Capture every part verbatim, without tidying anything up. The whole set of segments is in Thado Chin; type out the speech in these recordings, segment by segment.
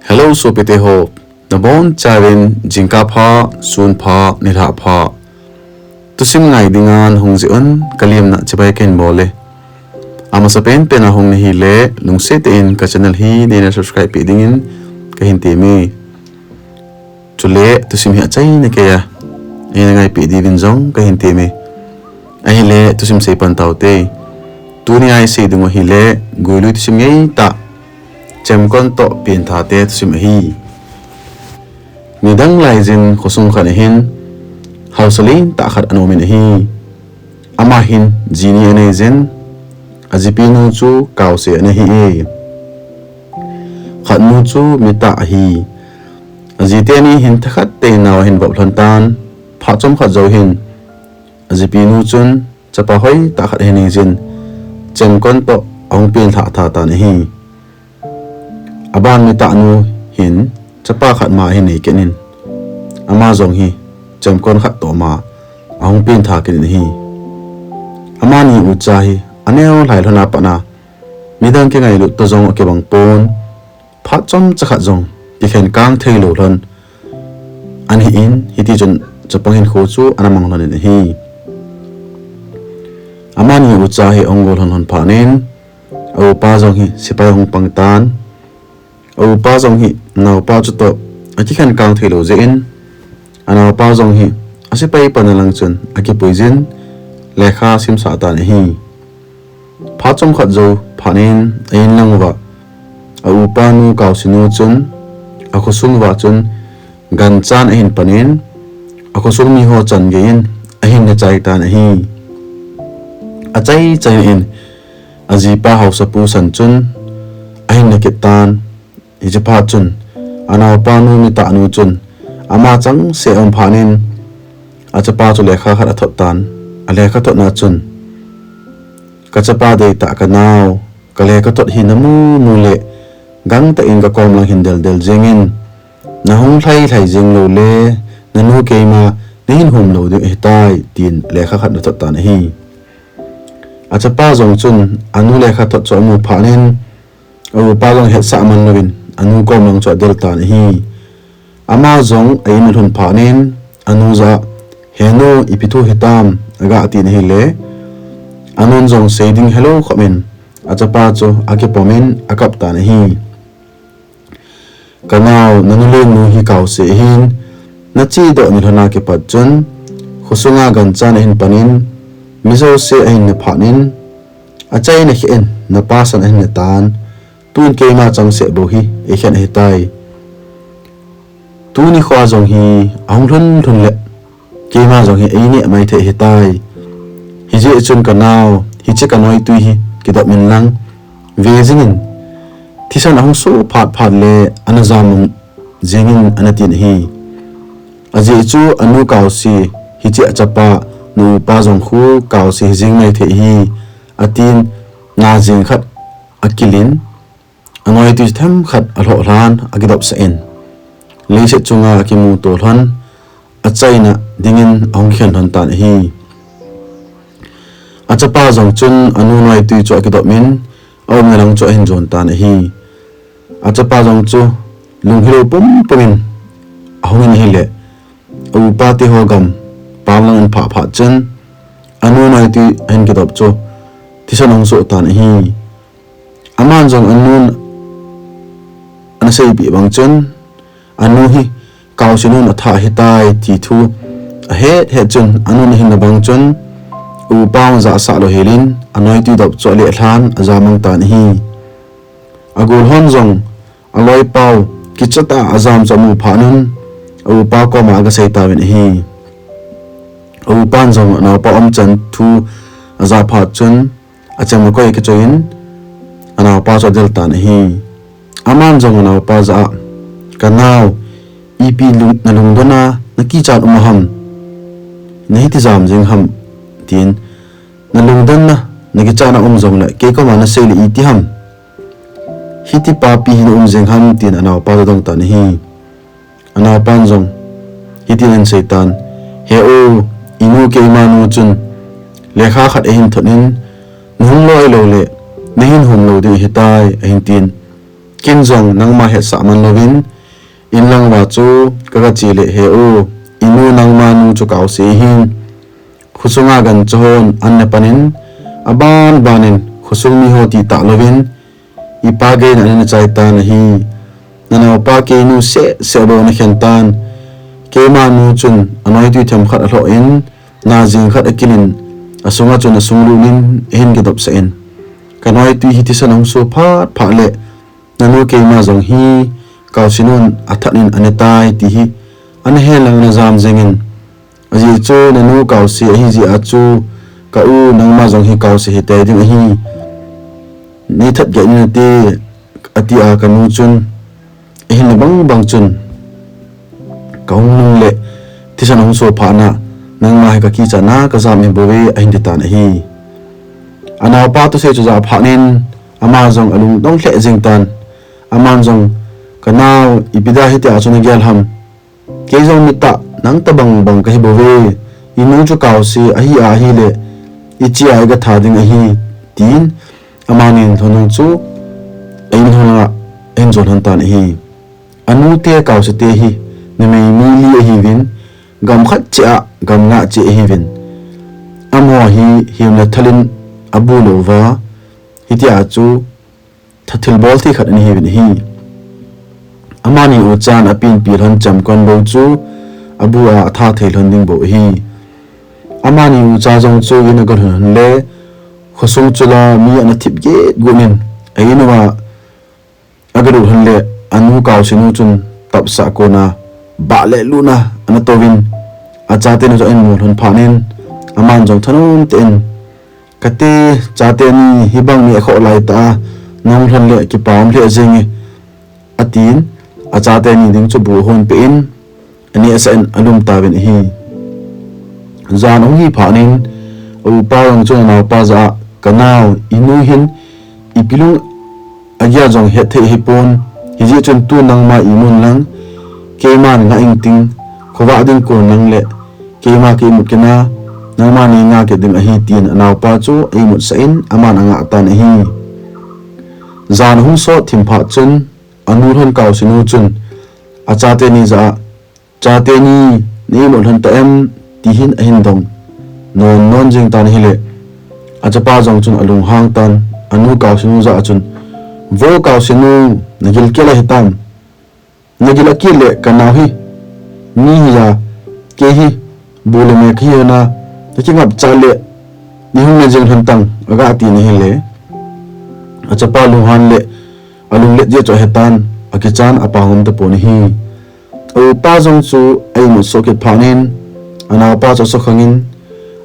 Hello, sopite ho. Nabonchauvin jingkah pha, sun pha, nilhah pha. Thusim ngai dinga nahung jeh un kalemna chibai kahin bol e. Amasapen pen a hung nahile, lungset in ka channel hi neina subscribe peh dingin kahin temme. Chule thusim hi achaina keiya eina ngaipeh diuvin jong kahin temme. Ahile thusim seipan taute. Tunia isei dingu ahile, guilui thusim ngeitah, Chemkon toh Penthate thusim ahi. Nidang laijin khosung khat ahin, haosa lentah khat ana umin ahi. Ama hin ji ni aneijin, ajipinu chu kaose ana hi e. Khatnu chu mitah ahi. Ajiteni hin thakhat tei nao ahin vop lhon tan, phat chomkhat jou hin, ajipinu chun chapa hoitah khat ahin neijin, Chemkon toh ahung penlhah tha tan ahi. Aban mitahnu hin chapa khat ma ahin nei kit in, ama jong hi Chemkon khat toh ma ahung pentha kit in ahi. Amani ucha hi aneo lhai lhon a pat a, midang kingailut toh jong akibang pon, phat chomcha khat jong kikhen kang theilou lhon ana hi in, hitichun chapang hinkho chu ana mang lhon in ahi. Amani ucha hi ahung gol lhon lhon phat in, aupa jong hi sepai ahung pang tan, aupa jong hi anaopa chutoh akikhen kang theilou jeh in, anaopa jong hi asepai panna lang chun akipuijin, lekha simsah tan ahi. Phat chomkhat jou phat in, a-in lang uva aupanu kaosenu chun akhosung uva chun ganchan ahin pan in, akhosung miho chan gei in ahin nachai tan ahi. Achai chai in, ajipa haosapu san chun ahin nakit tan. Hiche phat chun anaopanu mitahnu chun ama changseh aum phat in, achapa chu lekha khat athot tan. Alekha thotna chun, kachapa deitah kanao, kalekha thot hi namu mu le gangtah in kakom lang hin deldel jengin, nahung lhai lhai jeng loule nanu keima nahin hum lou ding ahitai, tin lekha khat ana thot tan ahi. Achapa jong chun anu lekha thot chu amu phat in, aupa jong hetsah man louvin anu kom lang chu adel tan ahi. Ama jong a-in alhun phat in, anu jah a, He nu, ipi thu hitam? Aga tin ahile, anun jong sei ding helou khop in, achapa chu akipom in akap tan ahi. Kanao, nanu lengnu hi kaose ahin, nachedoh ni lhon a kipat chun khosunga ganchan ahin pan in, mi jouse ahin na phat in, achaina kheh in napa san ahin natan, tun keima changseh bou hi eikhen ahitai. Tuni khoa jong hi ahung lhun lhun le keima jong hi eineh mai thei ahitai. Hijeh chun kanao, hiche kanoitui hi kidop in lang, ve jingin, thisan ahung soh phat phat le ana jam jingin, ana tin ahi. Ajeh chu anu kaose, hiche achapa, naupa jong khu kaose hijeng mai thei ahi, atin, na jeng khat akil in, anoitui themkhat alhoh lhan akidopsah in, leiset chunga akimuto lhon, achaina dingin ahung khen lhon tan ahi. Achapa jong chun anu noitui chu akidop in, aumna lang chu ahin jon tan ahi. Achapa jong chu lunghilou pumpum in ahung in ahile, aupa teho gam pam lang ahin phah phat chun, anu noitui ahin kidop chu thisan ahung soh tan ahi. Aman jong anun ana seipeh bang chun, anu hi kaose nun atha ahitai ti thu ahet het chun, anun ahinna bang chun, upa jong ajahsah lou hel in, anoitui dop chu aleh lhan ajam mang tan ahi. Agol hon jong aloipau kichatah a ajam chu amu phat un, aupa koma agasei tauvin ahi. Aupan jong anaopa umchan thu ajah phat chun, achemna koi akichoi in, anaopa chu adel tan ahi. Aman jong anaopa jah a, Kanao, ipi lung, nalungdon a nakichat um ham? Nahiti jam jeng ham? tin, Nalungdon a nakichat na um jongle kei koma nasei le iti ham? Hiti papi hi na um jeng ham? tin anaopa chu adong tan ahi. Anaopan jong hitin ahin sei tan, He u, inu keima nu chun lekha khat eihin thot in, nahung loi loule nahin hum lou ding ahitai, ahin tin. Ken jong nangma hetsah man louvin, in lang uva chu kaga che le, he u, inu nangma nu chu kaose ahin, khosunga gancha hon an ne panin, aban banin khosung mi ho ti tah louvin, ipa geina ana chai tan ahi. Nanaopa keinu seh seh bou ana khen tan. Keima nu chun anoitui themkhat alhoh in, na jing khat akilin, asunga chun asunglut in ahin kidopsah in, kanoitui hi thisan ahung so phat phat le, nanu keima jong hi kaosenun athat in ane tai ti hi ana hen lang ana jam jengin, ajeh chu nanu kaose ahi jeh a chu ka u nangma jong hi kaose hitei ding ahi, nei that gei in nate, ati a kanu chun, ahin bang bang chun, kahung nung le thisan ahung so phat na, nangma hi kakichat na kajam ahi bouve, ahin ti tan ahi. Anaopa thusei chu ajah phat in, ama jong alungdong lheh jeng tan. Aman jong, kanao, ipi dia hitia chu nagel ham? Kei jong mi tah nang tobang bang kahi bouve. Inu chu kaose ahi a ahile, ichea iga that ding ahi, tin, amani lhon chu a-in lhon a ahin jon lhon tan ahi. Anute kaose te hi numei mi li ahiuvin, gam khat cheh a gam nga cheh ahiuvin, amaho hi hem le thal in abu lou uva, hitia chu thathilbol thei khat ana hiuvin ahi. Amani uchan apenpi lhon chemkon bou chu abu a atha thei lhon ding bou ahi. Amani ucha jong chu in aga lhun lhon le, khosung chu la mi ana thip get got in, a-in uva aga lut lhon le, anu kaosenu chun tapsah kona bah le lutna ana touvin, achatenu chu ahin mu lhon phat in, aman jong thanom tah in, kate, chateni hibang neh khoh laitah a nahung lhon le kipa um lheh jenge, atin, achateni ding chu bu ahonpeh in, anehsah in alum tauvin ahi. Jan ahung hi phat in, aupa jong chun anaopa jah a, kanao, inu hin ipi lung agel jong hetthei ahipon, hijeh chun tu nangma imun lang, keiman ngah ingting, khovah ding kon lang le keima ka imut kit a, nangma nei ngah kit ding ahi, tin anaopa chu aimutsah in aman angah tan ahi. Jan ahung sot thim phat chun, anu lhon kaosenu chun achateni jah a, chateni, nei imut lhon ta em? Ti hin ahin dong non non jeng tan ahile, achapa jong chun alunghang tan, anu kaosenu jah a chun, vo kaosenu, nagilkel ahitam? Nagil akel le kanao hi mi hija, kei hi bu le me kahi hon a, nakingapcha le neihung najing lhon tang, aga tin ahile, achapa lunghan le alunglet jeh chu ahetan, akichan apa ngam tapon ahi. Aupa jong chu aimut soh kit phat in, anaopa chu asukhang in,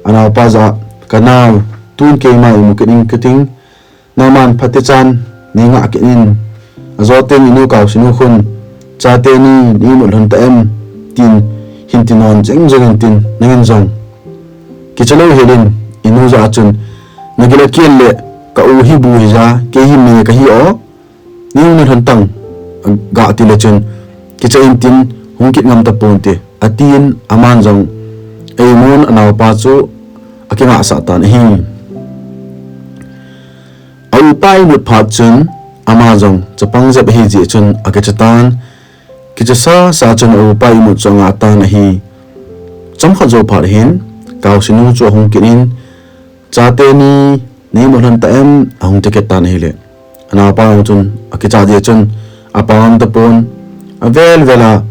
anaopa jah a, kanao, tun keima imu kit ing kating, nangman phatechan nei ngah kit in, ajo teng inu kaosenu khun, chateni nei imut lhon ta em? Tin hin ti non jeng jeng intin, nangin jong kicha lou hel in, inu jah a chun, nagil akel le ka u hi bu hija, kei hi me kahi o, neihung na lhon tang, aga ti le chun, kicha intin, hung kit ngam taponte, atin, aman jong aimun anaopa chu akingahsah tan ahi. Aupa imut phat chun, ama jong chapang jep ahi jeh chun akicha tan, kicha sasa chun aupa imut chu angah tan ahi. Chomkhat jou phat hin, kaosenu chu ahung kit in, chateni, nei imut lhon ta em? Ahung ti kit tan ahile, anaopa jong chun akichat jeh chun apa ngam tapon, avel vel a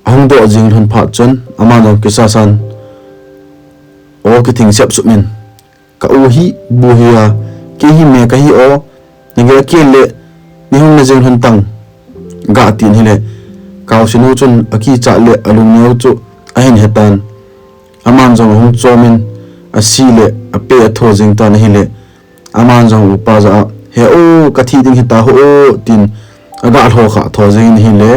ahung doh jing lhon phat chun, aman jong kisasan, o kithing sep sup in, ka u hi bu hija, kei hi me kahi o, nagil akel le neihung najing lhon tang, aga tin ahile, kaosenu chun akichat le alungneo chu ahin hetan, aman jong ahung chom in, ase le ape atho jeng tan ahile, aman jong upa jah a, he u, kathi ding hita ho u, tin aga lho kha tho jeng in ahile,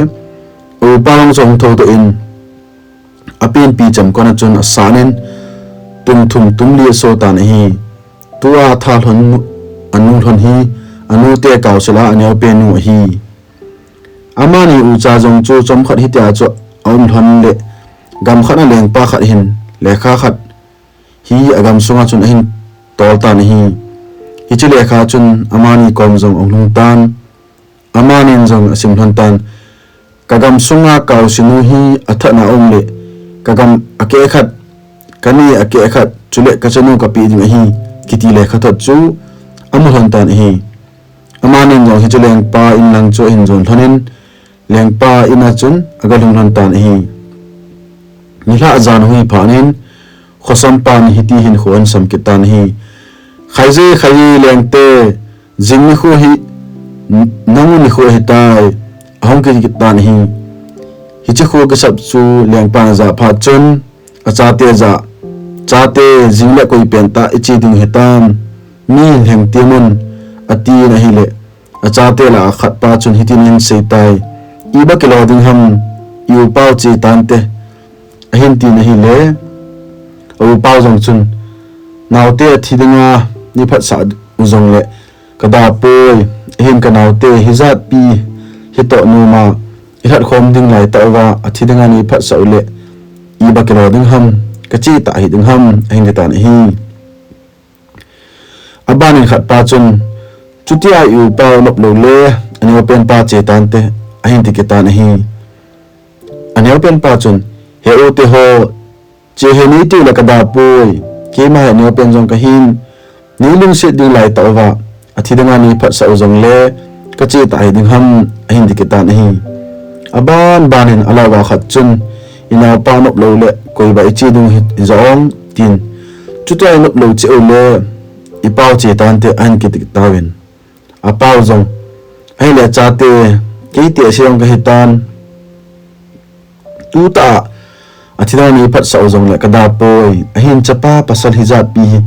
upa jong chu ahung thoudoh in, apenpi chemkon a chun asan in, tum thum tum li aso tan ahi. Tua atha lhon, anu lhon hi, anute kaose la aneopen nu ahi. Amani ucha jong chu chomkhat hitia chu aum lhon le, gam khat a lengpa khat hin lekha khat hi agam sunga chun ahin tol tan ahi. Hiche lekha chun amani kom jong ahung lhung tan. Amanin jong asim lhon tan, "Ka gamsunga Kausinu hi athat na um le, ka gam akeh khat, ka ni akeh khat, chule ka chanu kapeh ding ahi," kiti lekhathot chu amu lhon tan ahi. Amanin jong hichu lengpa in lang chu ahin jon lhonin, lengpa in a chun aga lhung lhon tan ahi. Nilhah jan ahi phat in, khosam pan hiti hin kho ahin sam kit tan ahi. "Khaije, khaije lengte, jing nikho hi, nang u nikho ahitai," ahung kiti kit tan ahi. Hiche kho kisap chu lengpan ajah phat chun, achate jah, "Chate, jing le koi pentah iche ding hitam, mi hin lheng temun," atin ahile, achate lah a khat pa chun hitin ahin sei tai, "Iba kilo ding ham, i upa u che tante," ahin tin ahile, a upa u jong chun, "Naote athi dinga neiphatsah u jongle kada poi, ahin ka naote hijat pi hitoh numa ilhat khom ding laitah uva athi dinga neiphatsah u le, iba kilo ding ham, kache tah hiding ham," ahin ti tan ahi. Abanin khat pa chun, "Chutia i upa u nop lou le, aneopen pa che tante," ahin ti kit tan ahi. Aneopen pa chun, "He u te ho, che he nei tiu le kada poi, keima hi aneopen jong kahin, nei lungset ding laitah uva athi dinga neiphatsah u jongle kache tah hiding ham," ahin ti kit tan ahi. Aban banin alou va khat chun, "I naopa nop lou le koiba iche ding hi, hija ong," tin, "Chutia i nop lou cheh u le, i pa u che tante," ahin kiti kit tauvin. A pa u jong, "Ahile chate, kei teh se jong kahi tan. Tutah a, athi dinga neiphatsah u jongle kada poi. Ahin chapa pasal hijat pi hi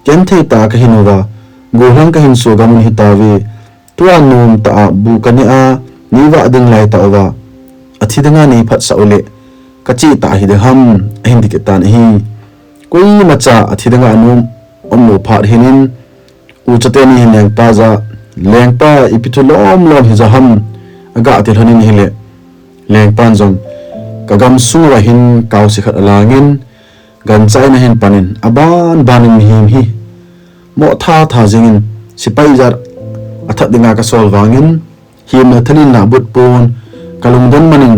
ken thei tah a kahin uva, gollhang kahin so gam un hitauve. Tua nom tah a bu kane a, neivah ding laitah uva athi dinga neiphatsah u le, kache tah hiding ham," ahin ti kit tan ahi. Koimacha athi dinga anom umlou phat hinin, ucha teni hin lengpa jah, "Lengpa, ipi thu lom lom hija ham," aga ti lhonin ahile, lengpan jong, "Ka gamsung uva hin kaose khat alangin, gancha in ahin panin, aban banin mihem hi moh tha tha jingin, sepai jat athat dinga kasol vangin, himna thanin lah but pon, kalungdon manin,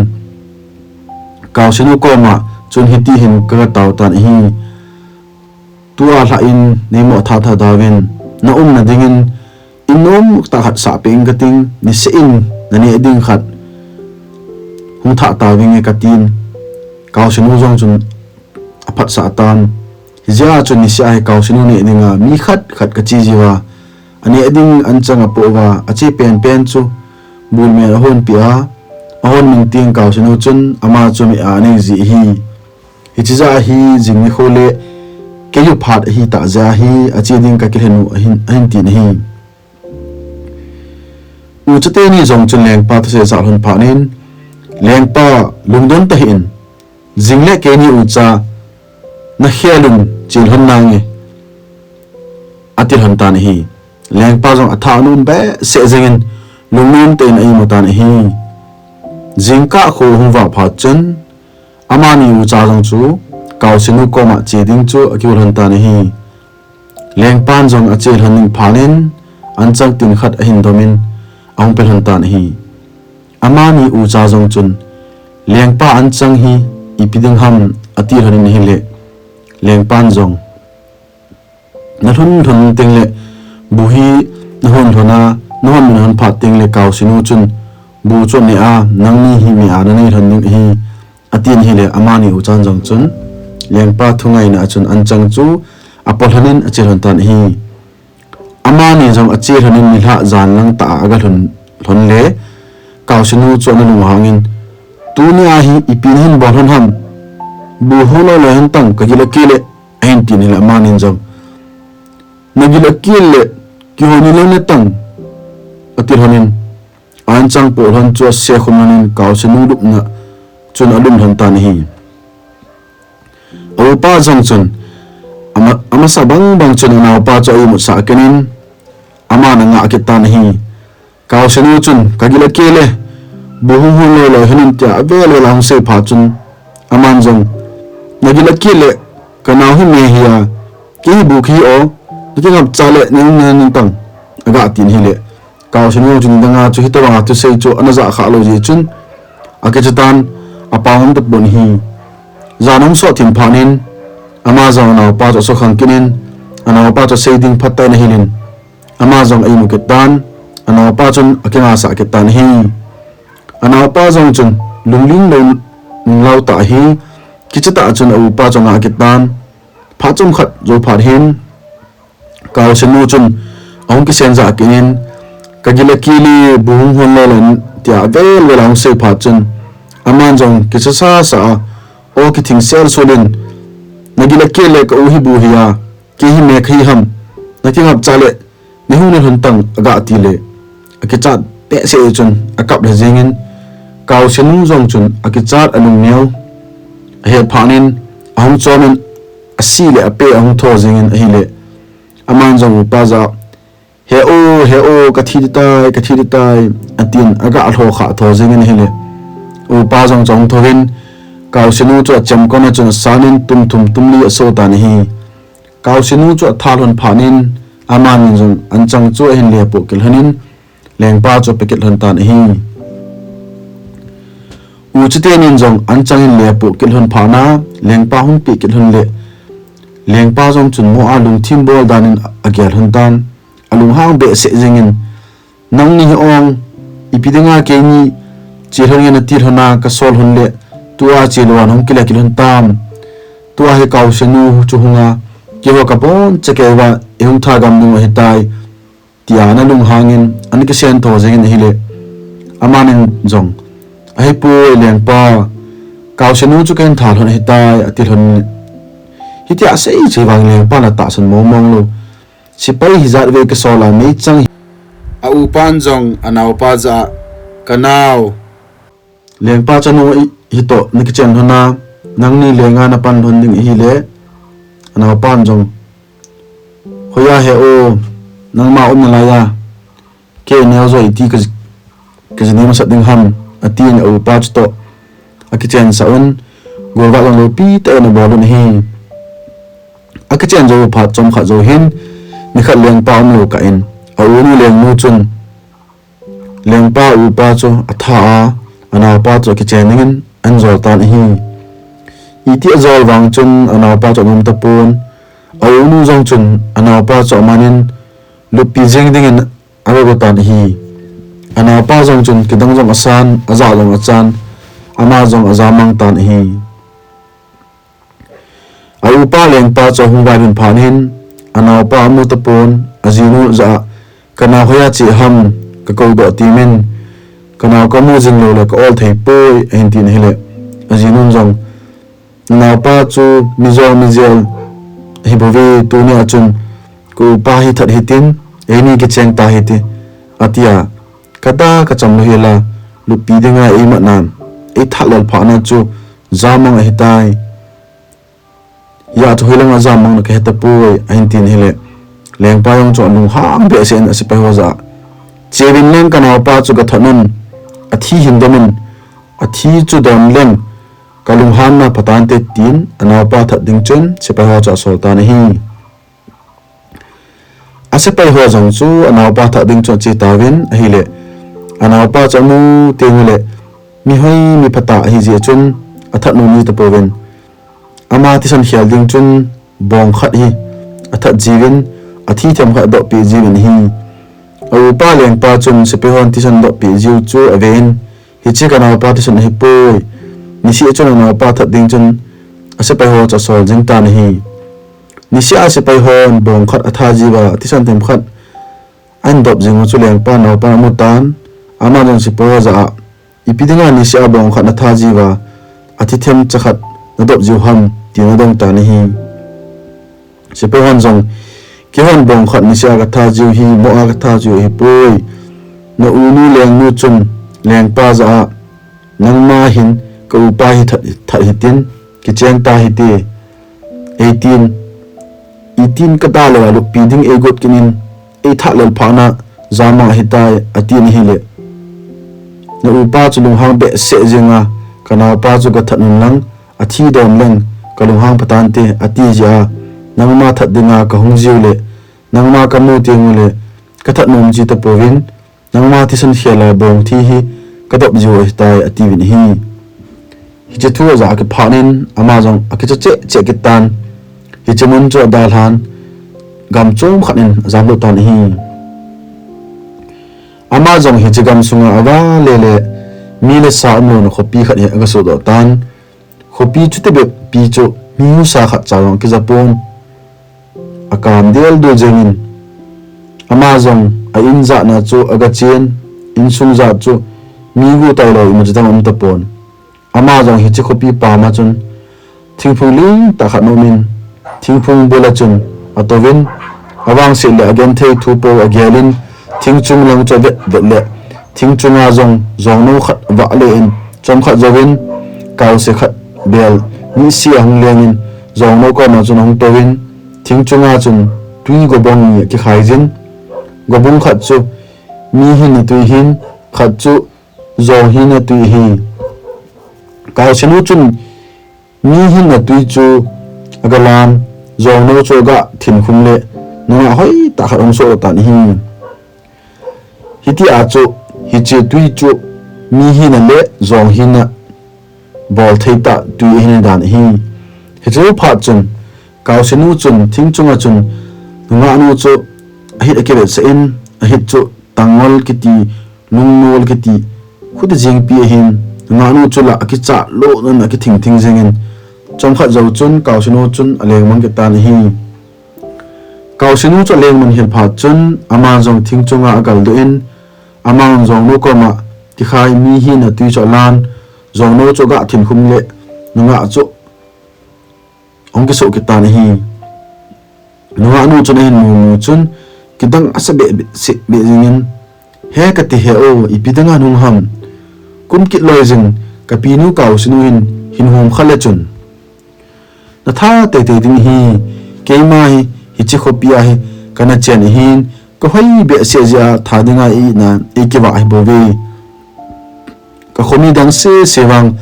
Kaosinu koma chun hiti hin kaga tao tan ahi. Tua lhah in neimoh tha tha tauvin, naumna dingin in nom tah khat sahpeh inge kating, niseh in naneh ding khat hung thah tauvinge katin, Kaosinu jong chun aphatsah tan. Hijeh a chun niseh a hi Kaosinu neh dinga mi khat khat kache jiuva, aneh ding anchang apoh uva, ache penpen chu bulmel ahonpeh a, ahon ming teng Kaosinu chun ama chu meh a anei ji ahi. Hiche jeh a hi jing nikho le keiyu phat ahitah jeh a hi ache ding kakilhen u ahin, ahin tin ahi. Ucha teni jong chun lengpa thusei jah lhon phat in, Lengpa, lungdon tahih in, jing le keini ucha nakhel un che lhon nange, ati lhon tan ahi. Lengpa jong atha anom behseh jengin, lungnom tah in a-imu tan ahi. Jingkah kho ahung vah phat chun, amani ucha jong chu Kaosinu koma che ding chu akihou lhon tan ahi. Lengpan jong ache lhon ning phat in, anchang tin khat ahin domin, ahung pe lhon tan ahi. Amani ucha jong chun, Lengpa, anchang hi ipi ding ham, ati lhonin ahile, lengpan jong, nalhun lhon teng le bu hi nahon lhon a, nahon min lhon phat teng le Kaosinu chun bu chu aneh a, nangni hi meh a nanei lhon ding ahi, atin ahile, amani uchan jong chun lengpa thungaina a chun anchang chu apo lhonin ache lhon tan ahi. Amani jong ache lhonin nilhah jan lang tah a aga lhun lhon le, Kaosinu chu ana lunghangin, Tunia hi ipi nahin bol lhon ham? Bu hung loi loi lhon tang, kagil akil e, ahin tin ahile amanin jong, Nagil akil le, kihou ni lou ne tang, ati lhonin, anchang poh lhon chu ase khum lhonin Kaosinu lupna chun alum lhon tan ahi. A upa jong chun, ama, amasa bang bang chun anaopa chu a-imutsah kit in, aman angah kit tan ahi. Kaosinu chun, Kagil akil e, bu hung hon loi loi lhonin, tia avel vel a hung sei phat chun, aman jong, Nagil akil le, kanao hi meh ahi a, kei hi bu kahi o, nakingapcha le, naum nahin tang, aga tin ahile, Kaosen nu chu nidanga chu hitobanga thusei chu ana ja kha lou jeh chun, akicha tan, apang um tapon ahi. Jan ahung sot thim phat in, ama jong anaopa chu asukhang kit in, anaopa chu asei ding phatah in ahil in, ama jong a-imu kit tan, anaopa chun akingasah kit tan ahi. Anaopa jong chun lungling lou, lou tah ahi, kicha tah chun a-upa chu angah kit tan, phat chomkhat jou phat hin, Kaosen nu chun ahung kisen jah kit in, "Kagil akil e, bu hung hon lele," tia avel vel a ahung sei phat chun, aman jong kicha sasa a, aw kithing sel sul in, "Nagil akil le ka u hi bu hi a, kei hi me kahi ham, nakingapcha le, nei hung nel hon tang," aga ti le, akichat behseh chun akap lha jeng in, Kaosen nu jong chun akichat alung neo ahet phat in, ahung chom in, asi le ape ahung tho jeng in ahile, aman jong upa jah a, "He o, he o, kathi ding tai, kathi ding tai," atin, aga lho kha tho jeng in ahile, upa jong chu ahung tho in, Kaosen nu chu achemkon a chun asan in tum thum tum li aso tan ahi. Kaosen nu chu atha lhon phat in, amani jong anchang chu ahin le poh kit lhon in, lengpa chu ape kit lhon tan ahi. Uchaten in jong anchang ahin le poh kit lhon phat na, lengpa hung pe kit lhon le, lengpa jong chun mo a lungthim bol dan in agel lhon tan, alunghang behseh jeng in, "Nangni hi ong, ipi dinga keini che lhon nge nati lhon a, kasol lhon le, tua che lou a nahung kile kit lhon tam? Tua hi Kaosen nu chu hung a, keiho kaboncha kei uva, eihung thagam ding u ahitai," tia ana lunghang in, ana kisen tho jeng in ahile, amanin jong, "Ahipoi lengpa, Kaosen nu chu kahin tha lhon ahitai," ati lhon in, hitia asei chai vang lengpan atahsan mong mong lou. "Sepai hijat vei kasol a meichang hi." A-upan jong anaopa jah a, "Kanao, lengpa chanu hi, hitoh nakichen lhon a, nangni lenga napan lhon ding ahile," anaopan jong, "Hoiya he o, nangma umna laiya kei neo jo iti ka, kaji nem asat ding ham," atin a-upa chutoh akichen sah un, golvah jong loupi tah in abol un ahi. Akichen jou phat chomkhat jou hin, nikhat lengpa umlou kah in, a-unu lengnu chun lengpa upa chu atha a, anaopa chu akichen dingin ahin jol tan ahi. Iti ajol vang chun anaopa chu aum tapon, a-unu jong chun anaopa chu amanin luppi jeng dingin ago tan ahi. Anaopa jong chun kidang jong asan, aja jong achan, ama jong ajamang tan ahi. A-upa lengpa chu ahung vailhun phat in, anaopa amu tapon, ajinu jah a, "Kanao hoiya che ham, kakoudoh temin, kanao kamu jing lou le ka-ol thei poi," ahin tin ahile, ajinun jong, "Nanaopa chu mijol mijel ahibouve, tunia chun ka-upa hi that hitin, eini kicheng ta hite," atia, "Kata kacham lou hela, luppi dinga eimatna, eithat lel phatna chu jamang ahitai. Hia chu hoilanga jamang na kahe tapoi," ahin tin ahile, lengpa jong chu alunghang behseh in asepai ho jah a, "Cheuvin lang kanaopa chu gathat un, athi hin domin, athi chu don leng kalunghanna phatante," tin anaopa that ding chun sepai ho chu asol tan ahi. Asepai ho jong chu anaopa that ding chu ache tauvin ahile, anaopa chu amu teng ule, mihoi miphatah ahijeh chun athat nom ji tapouvin, ama thisan khel ding chun bong khat hi athat jiuvin, athi themkhat adohpeh jiuvin ahi. A-upa lengpa chun sepai hon thisan adohpeh jiu chu aven, "Hiche kanaopa thisan ahipoi," niseh chun anaopa that ding chun asepai ho chu asol jing tan ahi. Niseh a sepai hon bong khat atha jiuva thisan themkhat ahin dop jing u chu lengpa naopan amu tan, aman jong sepai ho jah a, "Ipi dinga niseh a bong khat natha jiuva, athi themcha khat nadop jiu ham?" tin adong tan ahi. Sepai hon jong, "Keihon bong khat niseh a katha jiu hi, mo a katha jiu ahipoi. Na-unu lengnu chun lengpa jah a, 'Nangma hin ka-upa hi that, that hitin, kicheng ta hite,' eitin, itin kata louva luppi ding eigot kit in, eithat lel phatna jamang ahitai," atin ahile, na-upa chu lunghang behseh jeng a, "Kanaopa chu kathat un lang, athi don leng kalunghang phatante," ati jeh a, "Nangma that dinga kahung jiu le, nangma kamu teng ule, kathat nom ji tapouvin, Nangma thisan khel a bong thi hi kadop jiu ahitai, atiuvin ahi. Hiche thu aja kiphat in ama jong akicha cheh cheh kit tan, hiche mun chu adalhan gam chom khat in ajam lut tan ahi. Ama jong hiche gam sunga ava le le mi le sa umlouna khopi khat hi aga sodoh tan, khopi chu tebep pi chu mi husa khat cha jong akija pon, akam del dul jengin, ama jong a in jahna chu aga chen, insung jat chu mi gu tailou imacha dang um tapon. Ama jong hiche khopi pam a chun thingphung lentah khat aumin, thingphung bul a chun atouvin, avangset le agenthei thu pou agelin, thing chung lang chu avet vet le, thing chunga jong jongno khat avah le in, chomkhat jouvin, kaose khat bel nise ahung lengin, jongno koma chun ahung touvin, thing chunga chun twi gobong ni akikhai jin, gobong khat chu mi hinna twi ahin, khat chu jong hinna twi ahi. Kaosenu chun mi hinna twi chu aga lan, jongno chu aga thinkhum le, nungah hoitah khat ahung soh tan ahi. Hitia chu, hiche twi chu mi hinna le jong hinna bol thei tah twi ahi dan ahi. Hiche phat chun, kaosenu chun thing chunga chun nungahnu chu ahit akivetsah in, ahit chu tangol kiti, lungnol kiti, khuti jengpi ahin, nungahnu chu la akichat lou nan akithing thing jengin, chomkhat jou chun kaosenu chun alengmang kit tan ahi. Kaosenu chu alengmang hel phat chun, ama jong thing chunga agaldoh in, ama jongno koma kikhai mi hinna twi chu alan, jongno chu aga thinkhum le, nungah chu ahung kisoh kit tan ahi. Nungahnu chun ahin mu mu chun, kidang asa behseh beh jengin, he kati he o, ipi danga nahung ham? Kum kit loi jing, kapinu kaosenu hin hin hom kha le chun, natha teitei ding ahi, keima hi hiche khopi a hi kana chen ahin, kahoi behseh jeh a tha dinga eina eikivah ahibouve. Kakhomi dang sese vang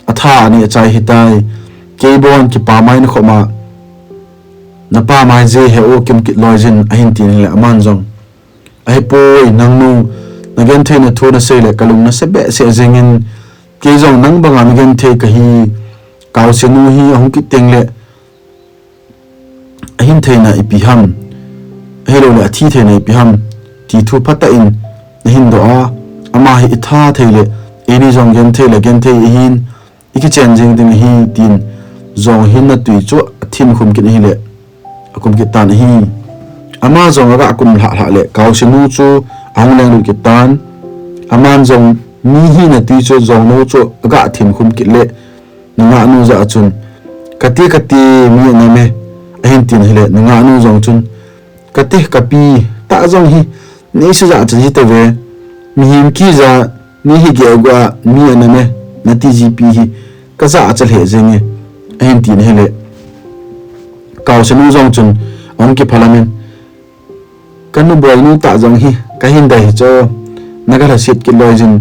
atha aneh achai ahitai. Keibon kipamai nakhop a, napamai je he o, kum kit loi jin, ahin tin ahile aman jong, ahipoi nangnu, nagentheina thu nasei le kalung nasa behseh jengin, kei jong nang banga nagenthei kahi, kaosenu hi ahung kit tengle ahin theina ipi ham, ahiloule athi theina ipi ham, ti thu phatah in nahin doh a, ama hi itha thei le, eini jong genthei le genthei ahin, ikichen jeng ding ahi, tin jong hinna twi chu athinkhum kit ahile, akum kit tan ahi. Ama jong aga kum lhah lhah le, kaosenu chu ahung lenglut kit tan. Aman jong mi hinna twi chu jongno chu aga thinkhum kit le, nungahnu jah a chun, kati kati mi anam e, ahin tin ahile, nungahnu jong chun, kati kapi tah jong hi neisujah chan hitauve, mihem kija neihi geh uva mi anam e, nati jipi hi kajah acha lheh jenge, ahin tin ahile, kaosenu jong chun ahung kiphalamin, kanu boinu tah jong hi kahin dei hichu, naga lhaset kit loi jin,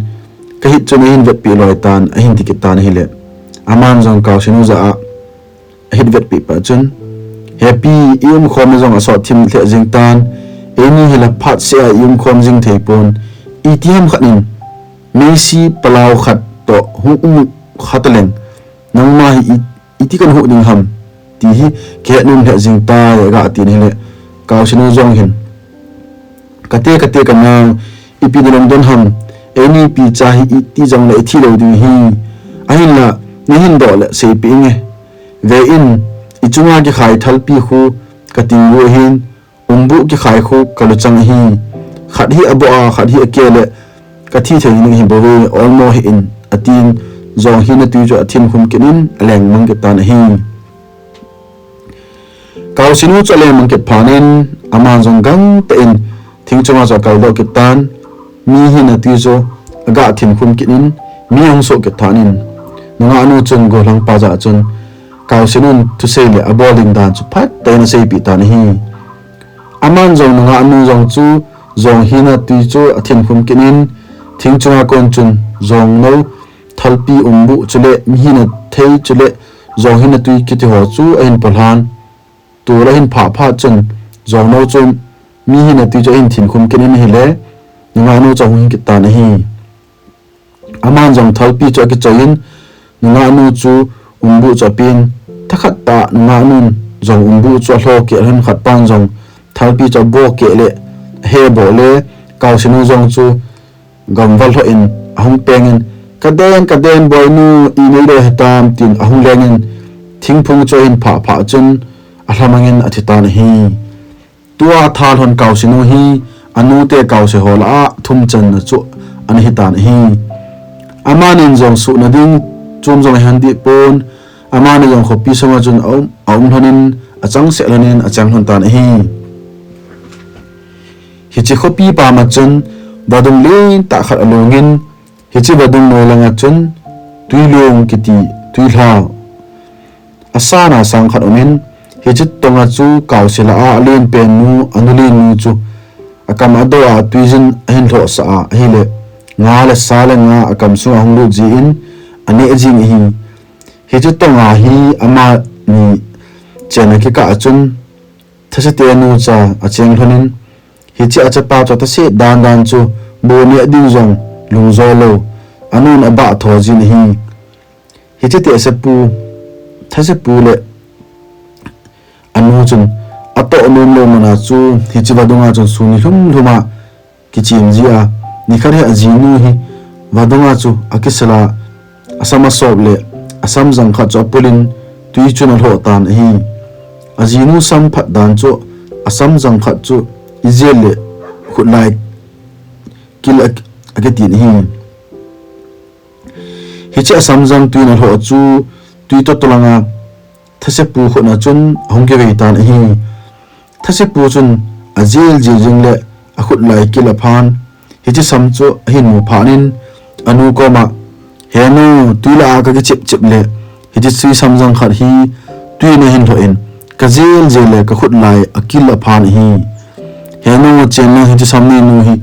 kahit chu nahin vetpeh loi tan, ahin ti kit tan ahile, aman jong kaosenu jah a ahit vetpeh pah chun, hepi, iumkhomna jong asot thim lheh jeng tan, eini hi la phatseh a iumkhom jing theipon, itiham khat in meisi palao khat toh hung um khataleng, nangma hi iti kahin huh ding ham, ti hi kihet nom lheh jeng tai, aga tin ahile, kaosenu jong hin, kate kate kanao, ipi nalungdon ham, eini picha hi iti jongle ithi lou ding ahi, ahinla neihin doh le seipeh inge, ve in, ichunga kikhai thalpi khu katinggu ahin, umbuh kikhai khu kaluchang ahi, khat hi aboh a khat hi akeh le, kathi thei ding ahibouve, olmo hih in, atin, jong hinna twi chu athinkhum kit in alengmang kit tan ahi. Kaosenu chu alengmang kit phat in, aman jong gangtah in thing chunga chu akaldoh kit tan, mi hinna twi chu aga thinkhum kit in, mi ahung soh kit tan in, nungahnu chun gollhangpa jah a chun, kaosenun thusei le abol ding dan chu phatah in aseipeh tan ahi. Aman jong nungahnu jong chu jong hinna twi chu athinkhum kit in, thing chunga kon chun jongno thalpi umbuh chule mi hinna thei chule jong hinna twi kitiho chu ahin polhan, tol ahin phah phat chun jongno chu mi hinna twi chu ahin thinkhum kit in ahile, nungah nu chu ahung hin kit tan ahi. Aman jong thalpi chu akichoi in, nungah nu chu umbu chu apen. Thakhat tah nungah nun jong umbu chu alho keh lhon, khat pan jong thalpi chu abo keh le, ahe bo le, Kausinu jong chu gamval lhoh in ahung peng in, "Kaden, kaden, boinu, inei lou hitam," tin ahung leng in, thingphung chu ahin phah phah chun, alhamang in athi tan ahi. Tua thalhon Kausinu hi, anute Kause ho lah a thum channa chu ana hi tan ahi. Amanin jong suhna ding chom jong ahin dih pon, amani jong khopi sunga chun aum, aum lhon in, achangseh lhon in, acheng lhon tan ahi. Hiche khopi pam a chun, vadung lentah khat along in, hiche vadung noi langa chun, Tuilung kiti, tuilha asan a sang khat um in, hiche tonga chu Kause lah a alen pen nu, anu len nu chu, akam adoh a tuijin ahin lhohsah a, ahile, nga le sa le nga akam sunga ahung lut jin, aneh jing ahi. Hiche tonga hi amani chenna kikah a chun, Thasete nu cha acheng lhon in, hiche achapa chu athaset dan dan chu, bu neh ding jong lungjo lou, anun abah tho jin ahi. Hiche Thasete pu, Thasete pu le anu chun atoh nom lou mana chu, hiche vadunga chun sun ni lhum lhum a kichem ji a, nikhat hi ajinu hi vadunga chu akisel a, asam asop le, asam jang khat chu apul in tui chun alhoh tan ahi. Ajinu sam phat dan chu, asam jang khat chu ijel le khutlai kil a, akitin ahi. Hiche asam jang tui in alhoh chu, tui toh toh langa Thasete pu khut na chun ahung kivei tan ahi. Thasete pu chun ajel jel jing le, akhutlai kil aphan, hiche sam chu ahin mu phat in, anu koma, "He nu, tui lah a kakichep chep le, hiche tui sam jang khat hi tui in ahin lhoh in, kajel jel le, kakhutlai akil aphan ahi. He nu, chen lang hiche sam nei nu hi,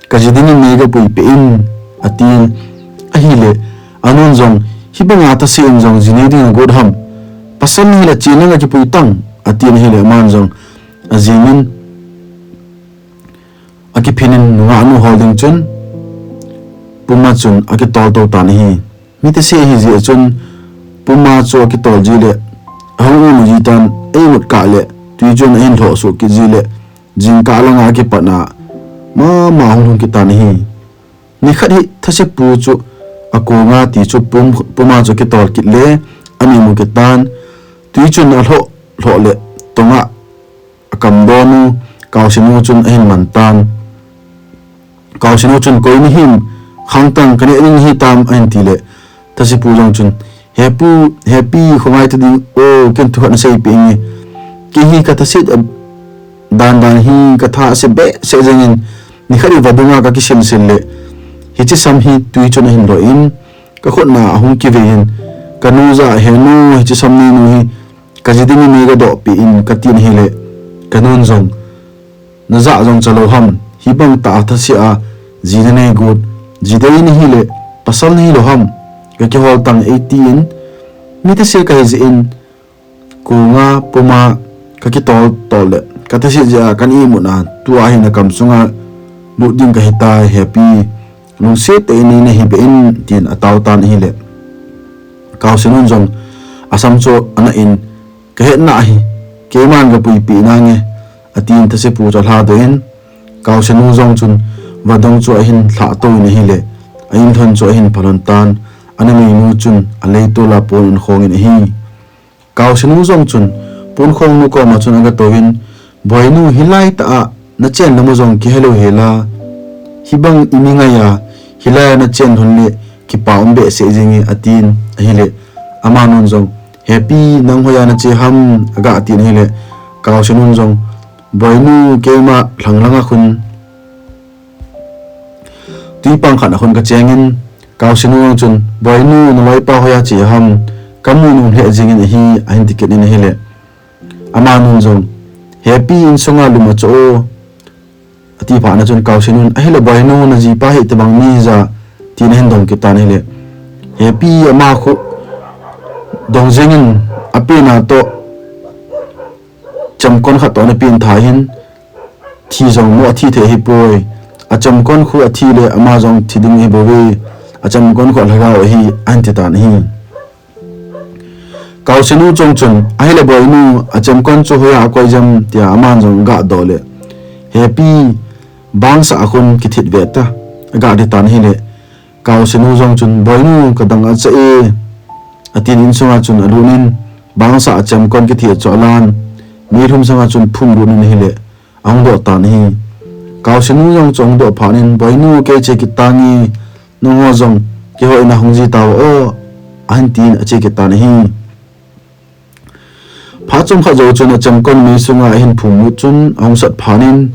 kaji dingin nei gapui peh in," atin. Ahile, anun jong, "Hibanga thase in jong ji nei ding agot ham? Pasal nahile chen lang akipui tan," atin ahile, aman jong ajing in, akiphin in nungah nu hol ding chun, puma chun akitol to tan ahi. Mi thase ahi jeh chun, puma chu akitol ji le, ahung um ji tan, eimut kah le, tui chun ahin lhoh suh kit ji le, jingkah langa akipatna, mama ahung lhung kit tan ahi. Nikhat hi Thasete pu chu akonga ti chu pum, puma chu akitol kit le, ana imu kit tan, tui chun alhoh, lhoh le, tonga akam don u, Kausinu chun ahin man tan. Kausinu chun, "Koi nahim, khangtang kaneh ding hitam," ahin ti le, Thasete pu jong chun, "He pu, he pi, khongai ta ding o, ken thukhat nasei peh inge. Kei hi kathase dan dan hi katha ase behseh jeng in, nikhat hi vadunga kakisel sel le, hiche sam hi tui chun ahin lhoh in, kakhut na ahung kivei in, kanu jah a, 'He nu, hiche sam nei nu hi kaji dingin nei gadoh peh in,' katin ahile, kanun jong, 'Najah jong chalou ham, hibang tah a thase a ji nanei got, ji dei nahile pasal nahilou ham, kakihol tan,' eitin, mi thase kahi jeh in, konga puma kakitol tol le, kathase jeh a kana imut na, tua hi nakam sunga lut ding kahitai, he pi, lungset tah in nei nahi beh in,' tin atao tan ahile, Kaosinun jong asam chu ana in, 'Kahet nahi, keiman gapui peh nange,' atin Thase pu chu alhadoh in, Kaosinu jong chun vadung chu ahin lhahtou in ahile, a inlhon chu ahin phalhon tan, ana meinu chun aleitol a pon ahin khong in ahi. Kaosinu jong chun ponkhong nu koma chun agatouvin, "Boinu, hilai tah a nachen namu jong kihelou hela, hibang imi ngai a, hilai a nachen lhon le kipa um behseh jenge," atin ahile, amanun jong, "He pi, nang hoiya nache ham?" agatin ahile, Kaosinun jong, "Boinu, keima lhang langa khun tuipang khat a khun kachengin," Kaosinu jong chun, "Boinu, naloipa hoiya che ham? Kamu nom lheh jengin ahi," ahin tikit in ahile, amanun jong, "He pi, insunga lum achoh o," ati phat na chun Kaosinun, "Ahile boinu, najipa hi itobang mi hija?" tin ahin dong kit tan ahile, "He pi, ama khu dong jengin apena toh, chemkon khat toh ana pen tha hin, thi jong mo athi thei ahipoi. Achemkon khu athi le ama jong thi ding ahi bouve, achemkon khu alhagao ahi, ahin ti tan ahi. Kaosenu jong chun, ahile boinu, achemkon chu hoiya akoi jam, tia aman jong aga doh le, hepi, bangsa a khun kithit ve ta, aga ti tan ahile, Kaosenu jong chun, boinu, kadang acha e, atin insunga chun alut in, bangsa achemkon kithit chu alan, mi lhum sanga chun phum lut in ahile, ahung doh tan ahi. Kaosenu jong chu ahung doh phat in, boinu, kei che kit tange, nangho jong keiho in a hung ji tao o, ahin tin ache kit tan ahi. Phat chomkhat jou chun achemkon mei sunga ahin phum lut chun ahung sat phat in,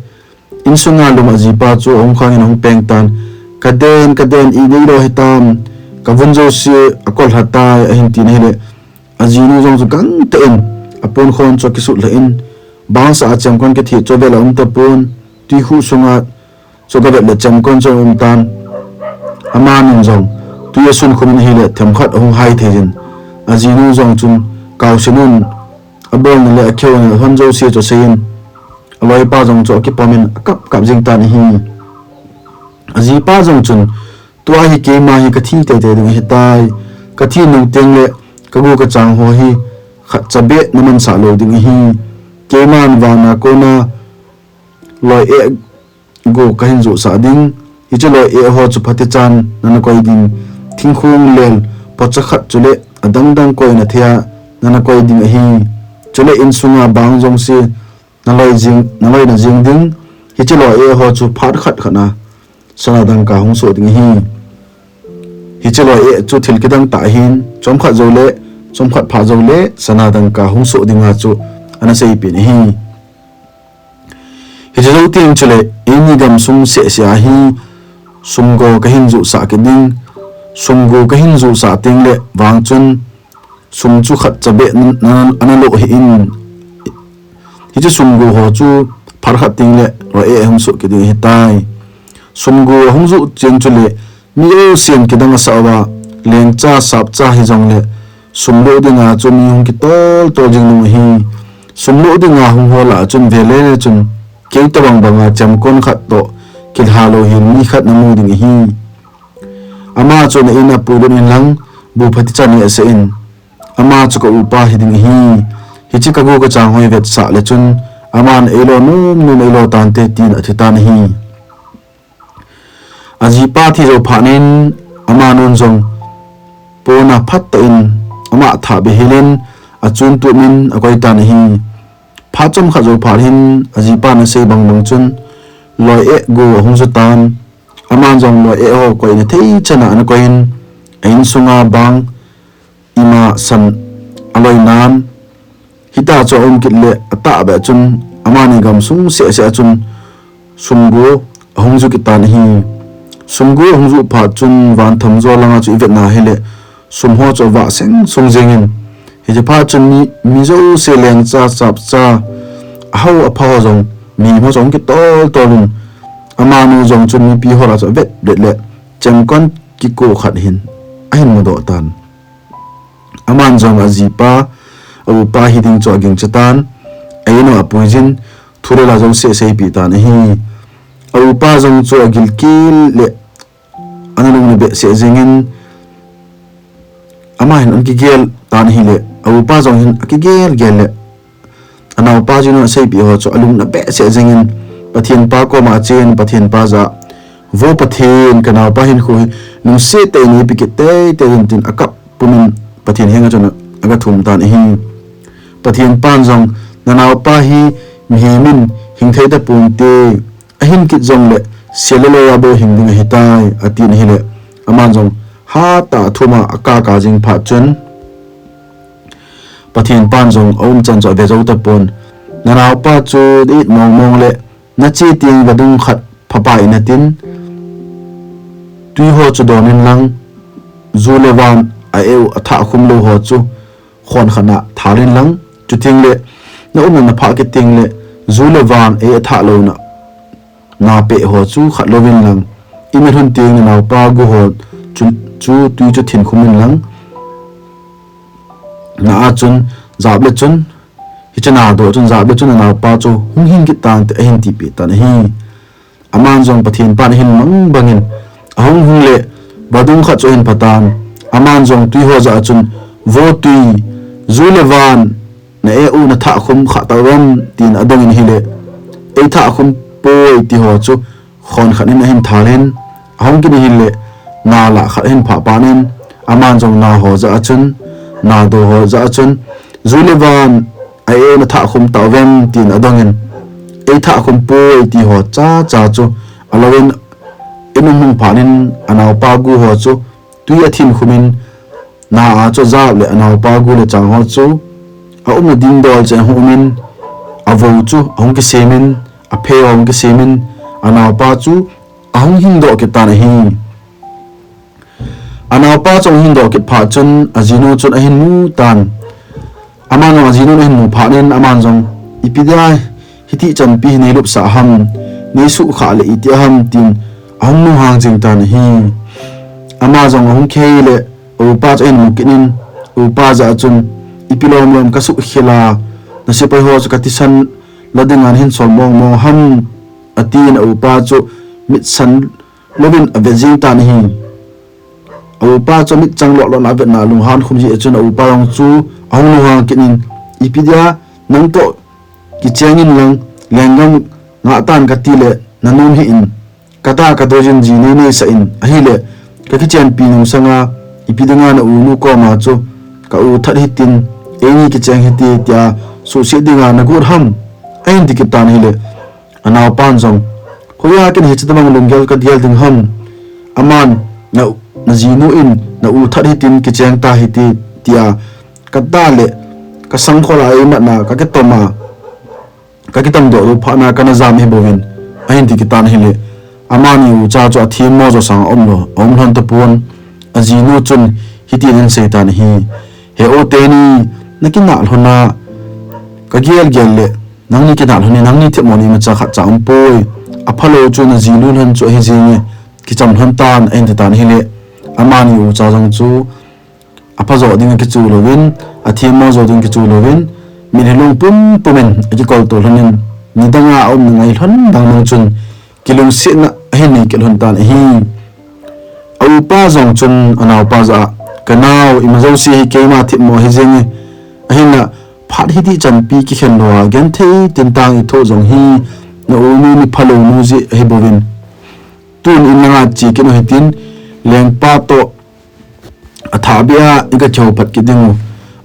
insunga lum ajipa chu ahung khang in ahung peng tan, kaden, kaden, inei lo hitam, kavun jouse akol lha tai, ahin tin ahile, ajinu jong chu gangtah in, aponkhon chu akisut lheh in, bangsa achemkon kithit chu avel a um tapon, twikhuh sunga chu agavet le chemkon chu aum tan. Amanin jong, twi asun khum in ahile, themkhat ahung hai thei jin. Ajinu jong chun, Kaosenun, abolna le akheona hon jouse chu asei in, aloipa jong chu akipom in, akap kap jing tan ahi. Ajipa jong chun, tua hi keima hi kathi teitei ding ahitai. Kathi nung tengle, kagu kachang ho hi, khatcha beh namansah lou ding ahi. Keiman vana kona, loi eh go kahin juhsah ding. Hiche loi eh ho chu phatechan nana koi ding. Thingkhong lel, pocha khat chule, adangdang koina thei a, nana koi ding ahi. Chule insunga bang jongse, naloi jing, naloina jing ding. Hiche loi eh ho chu phat khat khat a, sana dangka hung soh ding ahi. Hiche loi eh chu thil kidang tah ahin, chomkhat jou le, chomkhat phat jou le, sana dangka hung soh dinga chu, ana seipeh in ahi. Hiche jou teng chule, eini gamsung seh seh a hi, sumgo kahin juhsah kit ding, sumgo kahin juhsah tengle, vang chun, sum chu khatcha beh n-, n-, ana lo hih in. Hiche sumgo ho chu phat khat tengle loi eh ahung soh kit ding ahitai. Sumgo ahung juh cheng chule mi jousen kidang asah uva, lengcha sapcha hijongle sum lo dinga chu mi hung kitol tol jing nung ahi. Sum lo dinga hung ho lah a chun vele chun kei tobang banga chemkon khat toh kilha lou hin mi khat namu ding ahi. Ama chu ana in a puilut in lang, bu phatechan nehsah in. Ama chu ka upa hiding ahi. Hiche ka gu ka chang hoi vetsah le chun, aman eilo nom nom eilo tante tin athi tan ahi. Ajipa thi jou phat in, amanun jong pona phatah in, ama thah behilin, achun tumin akoi tan ahi. Phat chomkhat jou phat hin, ajipan asei bang bang chun, loi eh gu ahung ju tan, aman jong loi eh ho koina thei chan a ana koiyin, a insunga bang, ima san aloi nan, hita chu aum kit le atah beh chun, amani gamsung seh seh a chun, sumgu ahung ju kit tan ahi. Sumgu ahung ju phat chun, van tham jo langa chu ivet na hile, sum ho chu avah seng sung jengin, hiche phat chun mi, mi jouse lengcha, chapcha, ahao apha ho jong, mihem ho jong kitol tol in, amanu jong chun mipi ho lah chu avet vet le, chemkon kiko khat hin, ahin mudoh tan. Aman jong ajipa, a upa hiding chu agingcha tan, a in a apuijin, thu le la jouse aseipeh tan ahi. A upa jong chu agilkel le, ana lungna behseh jengin, ama hin ana kigel tan ahile, a upa jong hin akigel gel le, anaopa jinu aseipeh ho chu alungna behseh jengin, Pathen pa koma achen, Pathen pa jah a, Vo Pathen, kanaopa hinkho hi lungset tah in eipeh kit teitei in tin akap pumin Pathen henga chun aga thum tan ahi. Pathen pan jong, nanaopa hi mihem in hing thei taponte, ahin kit jongle, sel le loi a bou hing ding ahitai, atin ahile, aman jong hatah a athum a akaka jing phat chun, Pathen pan jong aumchan chu ave jou tapon, nanaopa chu dei mong mong le, nache teng vadung khat phapa in atin, twi ho chu don in lang, ju le van a eu athah khum lou ho chu, khon khat a thal in lang, chuteng le, naumna naphah kit teng le, ju le van ei athah louna, napeh ho chu khat louvin lang, in alhun teng nanaopa gu ho chu, chu twi chu thin khum in lang, na a chun, jap le chun, hiche nadoh chun jap le chun nanaopa chu hung hing kit tante ahin tipeh tan ahi. Aman jong Pathen pan ahin mang bangin ahung hung le vadung khat chu ahin phatan. Aman jong tui ho jah a chun, "Vo tui, ju le van, na e u na thah khum kha tauvam," tin adongin ahile, "Ei thah khum poi," ti ho chu khon khat in ahin thalin, ahung kit in ahile, na lah khat ahin phah panin, aman jong na ho jah a chun, na do ho jah a chun, "Ju le van, a e u na thah khum tauvem," tin adongin, "Ei thah khum poi," ti ho cha cha chu alouvin, in um hung phanin, anaopa gu ho chu tui athin khumin, na a chu ajap le anaopa gu le chang ho chu aumna ding dol cheh ahung umin, avo chu ahung kisemin, aphe ahung kisemin, anaopa chu ahung hing doh kit tan ahi. Anaopa chu ahung hing doh kit phat chun ajinu chun ahin mu tan. Aman jong ajinu ahin mu phat in aman jong, "Ipi dia hiti chanpi hi nei lupsah ham, nei suhkhah le iti ham," tin ahung lunghang jing tan ahi. Ama jong ahung kihei le, aupa chu ahin mu kit in, aupa jah a chun, "Ipi lom lom ka suhkhel a, na sepai ho chu ka thisan la dinga nahin sol mong mong ham," atin aupa chu mitsan louvin ave jing tan ahi. Aupa chu mitchang loh loh na avetna lunghan khum jeh a chun aupa jong chu ahung lunghang kit in, "Ipi dia nang toh kicheng in lang, lenggam ngah tan kati le nanom hih in, kata ka dojin ji nei nei sah in, ahile ka kichenpi nung sanga ipi dinga na u nu koma chu ka u that hitin, eini kicheng hite tia suhset dinga na got ham," ahin ti kit tan ahile, anaopan jong, "Hoiya ken hiche tobang lunggel ka gel ding ham? Aman na, na jinu in na u that hitin kicheng ta hite," tia kata le ka sangkhol a eimatna ka kitom a, ka kitom doh lou phat na kana jam ahi bouvin, ahin ti kit tan ahile, amani ucha chu athemmo jo sang aum lou, aum lhon tapon, ajinu chun hitin ahin sei tan ahi, "He u teni, na kinah lhon a ka gel gel le, nangni kinah lhon in, nangni themmo ni imacha khatcha um poi. Aphalou chu na jinu lhon chu ahi jenge, kicham lhon tan," ahin ti tan ahile, amani ucha jong chu apha jo ding akichu louvin, athemmo jo ding akichu louvin, mitlhi long pum pum in akikol to lhon in, nidang a aumna ngai lhon dang dang chun, kilungsetna ahin nei kit lhon tan ahi. A upa jong chun anaopa jah a, "Ka nao, ima jouse hi keima themmo ahi jenge, ahinla phat hiti chanpi kikhen lou a genthei tintang ithoh jong hi na u nu mi phalou nu jeh ahi bouvin, tun in langa che kit u hitin, lengpa toh athah beh a i ga kihou phat kit ding u,"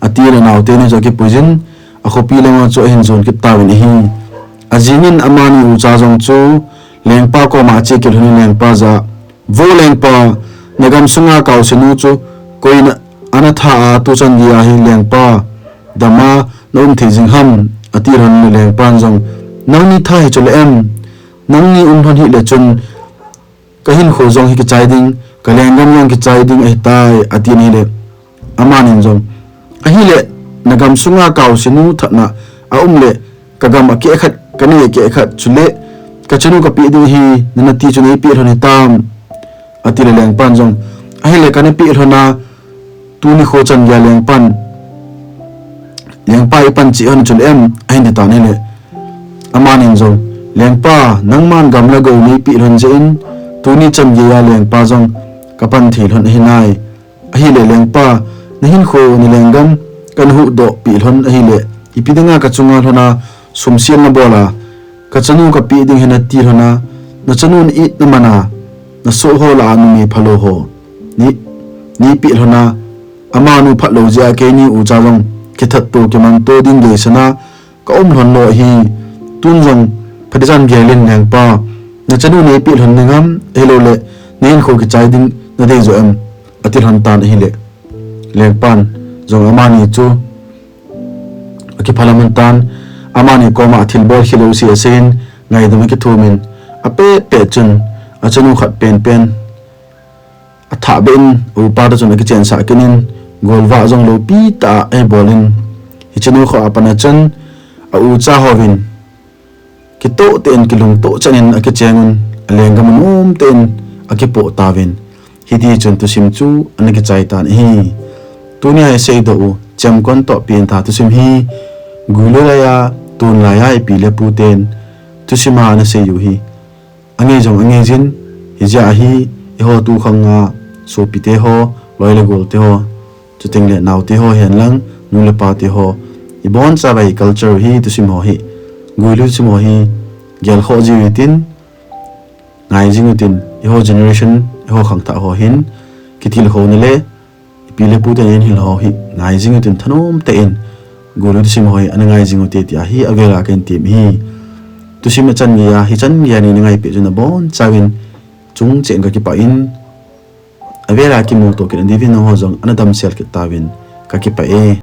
atin, anao teni chu akipuijin, akhopi langa chu ahin jon kit tauvin ahi. Ajing in amani ucha jong chu lengpa koma ache kit lhon in lengpa jah a, "Vo lengpa, na gam sunga kausenu chu koin ana tha a, tuchan geiya hi lengpa dama na um thei jing ham?" ati lhon in lengpan jong, "Nangni tha hi chu le em, nangni um lhon hih le chun ka hinkho jong hi kichai ding, ka lenggam jong kichai ding ahitai," atin ahile, amanin jong, "Ahile, na gam sunga kausenu thatna aum le, ka gam akeh khat, ka nei akeh khat, chule ka chanu ka peh ding hi nana ti chu nei peh lhon hitam?" ati le lengpan jong, "Ahile, kana peh lhon a, tuni kho chan geiya lengpan, lengpa ipan cheh lhon chu le em?" ahin ti tan ahile, amanin jong, "Lengpa, nangman gam le go nei peh lhon jeh in, tuni chan geiya lengpa jong ka pan thei lhon ahi nai. Ahile lengpa, na hinkho, na lenggam kana huhdoh peh lhon ahile, ipi dinga ka chunga lhon a sumsel na bol a, ka chanu ka peh ding hi nati lhon a, na chanu na it na man a, na soh ho lah a numei phalou ho nei, nei peh lhon a, amanu phatlou jeh a keini ucha jong kithat to kiman to ding deisan a ka um lhon lou ahi. Tun jong phatechan gel in lengpa, na chanu nei peh lhon ding ham, ahilou le na hinkho kichai ding na dei jo em?" ati lhon tan ahile, lengpan jong amani chu akiphalam lhon tan, amani koma thilbol khel jouse asei in, ngaidam akithum in, apet pet chun achanu khat penpen athah beh in, a upa toh chun akichensah kit in, golvah jong loupi tah a eibol in, hiche nikho a pat a chun a ucha hon kitoh tah in, kilungtoh chan in akicheng un, alenggam anom tah in akipoh tauvin, hiti chun thusim chu ana kichai tan ahi. Tunia isei doh u Chemkon toh Pentha thusim hi, guilou laiya, tun laiya ipi le ipu ten thusim a ana sei u hi Angei jong angei jin, hijeh a hi, eiho tukhang a, sopite ho, loi le golte ho, chuteng le naote ho, hihen lang, nu le pate ho, ibon chavai culture hi, thusim ho hi, guilu thusim ho hi, gelkhoh jiu hitin, ngai jing utin, eiho generation, eiho khangthah ho hin, kitilkhouna le, ipi le pu ten hin hil ho hi, ngai jing utin thanom tah in, guilu thusim ho hi, ana ngai jing ute tia hi, avel a kahin tem hi. Thusim achan gei a, hichan gei a nei nangai peh jeh un abon chauvin, chung cheh in kakipah in, avel a kimuto kit nadiuvin nangho jong ana damsel kit tauvin, kakipah e.